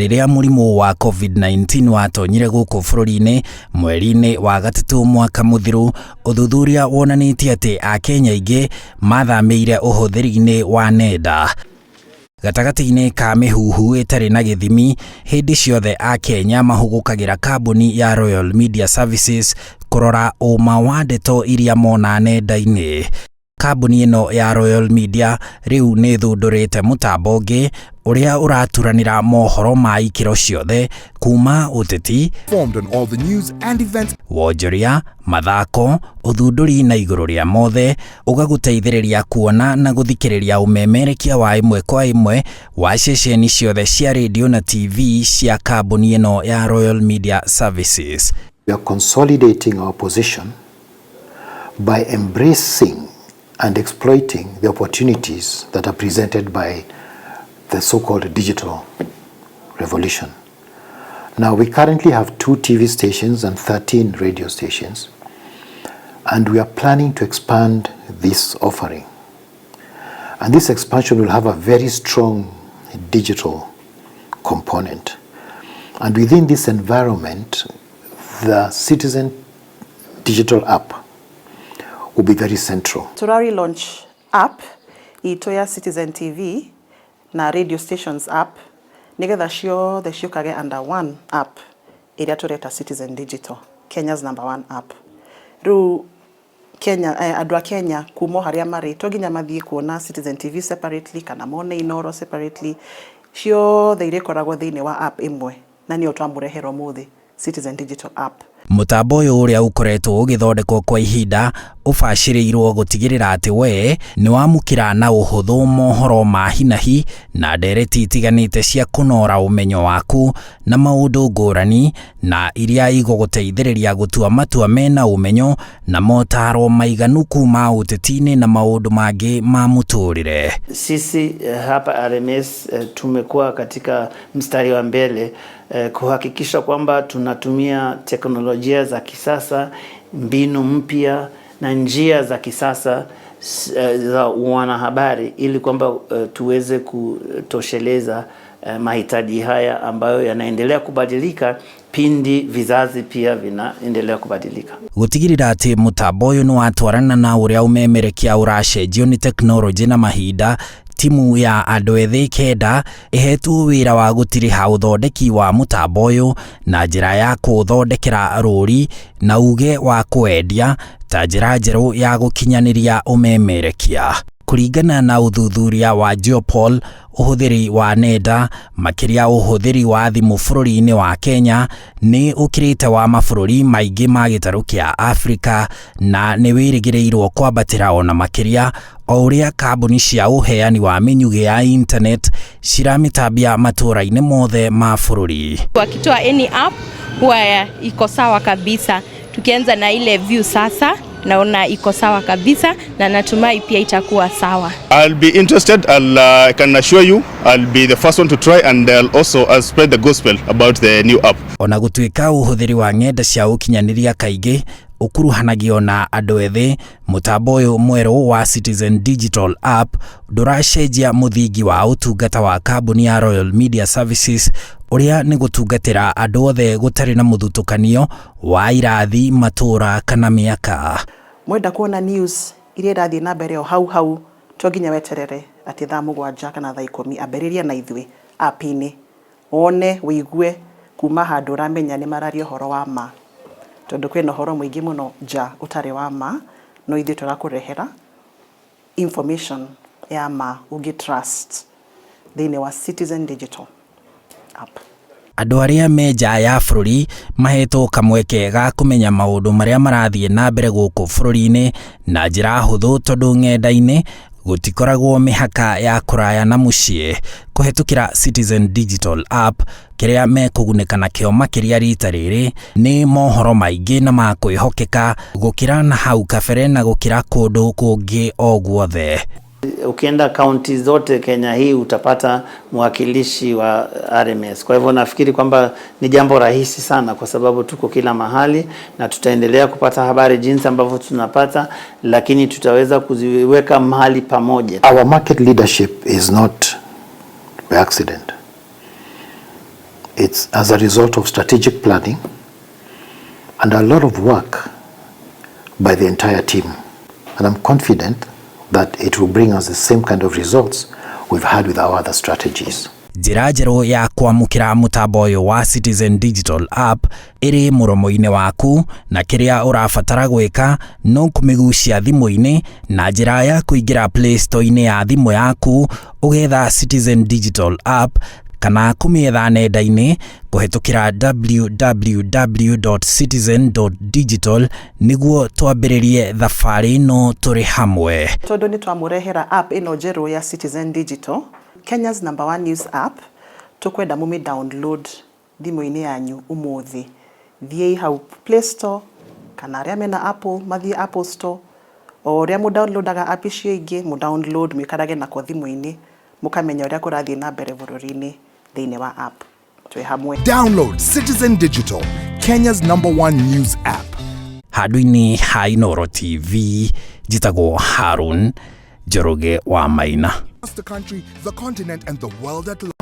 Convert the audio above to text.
Rĩrĩa mũrimũ wa COVID-19 watonyire gũkũ bũrũri-inĩ mweri-inĩ wa gatatũ mwaka mũthiru, ũthuthuria wonanĩtie atĩ Akenya aingĩ mathamĩire ũhũthĩri-inĩ wa nenda. Gatagatĩ-inĩ ka mĩhuhu ĩtarĩ na gĩthimi, hĩndĩ ciothe Akenya mahũgũkagĩra kambuni ya Royal Media Services kũrora ũma wa ndeto iria mona nenda-inĩ. Kambuni ĩno ya Royal Media rĩu nĩ ĩthundũrĩte mũtambo ũngĩ ũrĩa ũraturanĩra mohoro ma ikĩro ciothe kuma ũteti, Informed on all the news and events wonjoria, mathako, ũthundũri na igũrũ rĩa mothe ũgagũteithĩrĩria kuona na gũthikĩrĩria ũmemerekia wa ĩmwe kwa ĩmwe wa ceceni ciothe cia rĩndiũ na TV cia kambuni ĩno ya Royal Media Services. We are consolidating our position by embracing and exploiting the opportunities that are presented by the so-called digital revolution. Now, we currently have two TV stations and 13 radio stations, and we are planning to expand this offering. And this expansion will have a very strong digital component. And within this environment, the Citizen Digital app will be very central. Tũrari launch app itũ ya Citizen TV na radio stations app nigetha ciothe ciũkage under one app ĩrĩa tũreta Citizen Digital, Kenya's number one app. Rĩu Kenya, andũ a Kenya kuma o harĩa marĩ to nginya mathiĩ kuona Citizen TV separately kana mone Inoro separately, ciothe irĩkoragwo thĩinĩ wa app ĩmwe na nĩyo twamũrehera ũmũthĩ, Citizen Digital app. Mũtambo ũyũ ũrĩa ũkoretwo ũgĩthondekwo kwa ihinda ũbacĩrĩirwo gũtigĩrĩra atĩ we nĩ wamũkĩra na ũhũthũ mohoro ma hinahi na ndereti itiganĩte cia kũnora ũmenyo waku na maũndũ ngũrani na iria igũgũteithĩrĩria gũtua matua mena ũmenyo na motaro maiganu kuma ũteti-inĩ na maũndũ mangĩ ma mũtũrĩre. Sisi hapa RMS tumekuwa katika mstari wa mbele kuhakikisha kwamba tunatumia teknolojia za kisasa, mbinu mpya na njia za kisasa za wanahabari ili kwamba tuweze kutosheleza mahitaji haya ambayo yanaendelea kubadilika pindi vizazi pia vinaendelea kubadilika. Gũtigĩrĩra atĩ mũtambo ũyũ nĩ watwarana na ũrĩa ũmemerekia ũracenjio nĩ tekinoronjĩ na mahinda, timu ya andũ ethĩ kenda ĩhetwo wĩra wa gũtiriha ũthondeki wa mũtambo ũyũ na njĩra ya kũũthondekera rũri na uge wa kũwendia ta njĩra njerũ ya gũkinyanĩria ũmemerekia. Kũringana na ũthuthuria wa Geopoll, ũhũthĩri wa nenda makĩria ũhũthĩri wa thimũ bũrũri-inĩ wa Kenya nĩ ũkĩrĩte wa mabũrũri maingĩ ma gĩtarũ kĩa Afrika na nĩ wĩrĩgĩrĩirwo kwambatĩra ona makĩria o ũrĩa kambuni cia ũheani wa mĩnyugĩ ya internet ciramĩtambia matũũra-inĩ mothe ma bũrũri. Wakitoa any app huwa iko sawa kabisa. Tukianza na ile Viusasa, naona iko sawa kabisa na natumai pia itakuwa sawa. I'll be interested. I can assure you I'll be the first one to try, and I'll also spread the gospel about the new app. Ona gũtuĩka ũhũthĩri wa ng'enda cia ũkinyanĩria kaingĩ ũkuruhanagio na andũ ethĩ, mũtambo ũyũ mwerũ wa Citizen Digital app ndũracenjia mũthingi wa ũtungata wa kambuni ya Royal Media Services ũrĩa nĩ gũtungatĩra andũ othe gũtarĩ na mũthutũkanio wa irathi, matũũra kana mĩaka. Mwenda kuona news iria irathiĩ na mbere o hau hau, to nginya weterere atĩ thaa 7 kana thaa 10. Ambĩrĩria na ithuĩ app-inĩ, wone wĩigue kuma handũ ũramenya nĩ mararia ũhoro wa ma, tondũ kwĩna ũhoro mũingĩ mũno nja ũtarĩ wa ma, no ithuĩ tũrakũrehera information ya ma ũngĩ trust thĩinĩ wa Citizen Digital app. Andũ arĩa me nja ya bũrũri mahetwo kamweke ga kũmenya maũndũ marĩa marathiĩ na mbere gũkũ bũrũri-inĩ na njĩra hũthũ tondũ ng'enda-inĩ gũtikoragwo mĩhaka ya kũraya na mũciĩ kũhetũkĩra Citizen Digital app. Kĩrĩa mekũgunĩka nakĩo makĩria rita rĩrĩ nĩ mohoro maingĩ na ma kwĩhokeka gũkĩra na hau kabere na gũkĩra kũndũ kũngĩ o guothe. Ukienda kaunti zote Kenya hii utapata mwakilishi wa RMS. Kwa hivyo nafikiri kwamba ni jambo rahisi sana kwa sababu tuko kila mahali na tutaendelea kupata habari jinsi ambavyo tunapata, lakini tutaweza kuziweka mahali pamoja. Our market leadership is not by accident. It's as a result of strategic planning and a lot of work by the entire team. And I'm confident that it will bring us the same kind of results we've had with our other strategies. Njĩra njerũ ya kwamũkĩra mũtambo ũyũ wa Citizen Digital App ĩrĩ mũromo-inĩ waku, na kĩrĩa ũrabatara gwĩka no kũmĩgucia thimũ-inĩ na njĩra ya kũingĩra Play Store-inĩ ya thimũ yaku, ũgetha Citizen Digital App, kana kũmĩetha nenda-inĩ kũhetũkĩra www.citizen.digital, nĩguo twambĩrĩrie thabarĩ ĩno tũrĩ hamwe. Tondũ nĩ twamũrehera app ĩno njerũ ya Citizen Digital, Kenya's number one news app, tũkwenda mũmĩ download thimũ-inĩ yanyu ũmũthĩ. Thiĩi hau Play Store, kana arĩa mena Apple mathiĩ Apple Store. O ũrĩa mũdownloadaga app icio ingĩ, mũdownload, mũikarage nako thimũ-inĩ, mũkamenya ũrĩa kũrathiĩ na mbere bũrũri-inĩ thĩinĩ wa app. Twĩ hamwe. Download Citizen Digital, Kenya's number one news app. Handũ-inĩ ha Inooro TV, njĩtagwo Harun Njoroge wa Maina. Across the country, the continent, and the world at large.